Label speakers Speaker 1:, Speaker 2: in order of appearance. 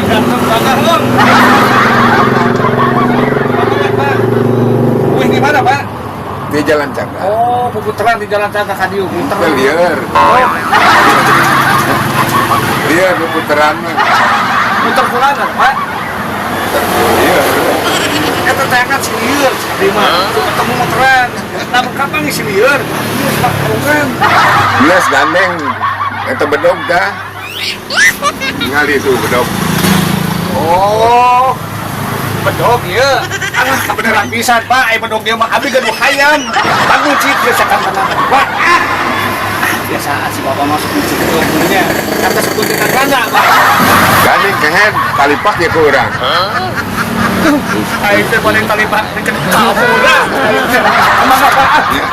Speaker 1: Ganteng banget lo. Pak. Wih, di mana, Pak?
Speaker 2: Di Jalan Cagak.
Speaker 1: Oh, puputeran di Jalan Cagak ka dieu, muter.
Speaker 2: Teu lieur.
Speaker 1: Oh,
Speaker 2: Lieur puteran mah.
Speaker 1: Muter kulana, Pak.
Speaker 2: Lieur.
Speaker 1: Eta teh kan si lieur, di mah. Tuh ketemu muteran. Nah, kapan nih si lieur? Geus Pak karungan.
Speaker 2: Geus gandeng eta bedog dah. Ningali tuh bedog.
Speaker 1: Oh, bedog ya. Ah, kebenaran pisan, Pak. Ai bedog dia mah abdi gaduh hayam. Bangun cik geus sakan. Pak. Ah, biasa si bapak masuk di situ punya. Kata sekuntikan randa, Pak.
Speaker 2: Gandeng kehen talipak ya ku urang.
Speaker 1: Aing teh paling tali pak deket kabur. Emang apa?
Speaker 2: Ya.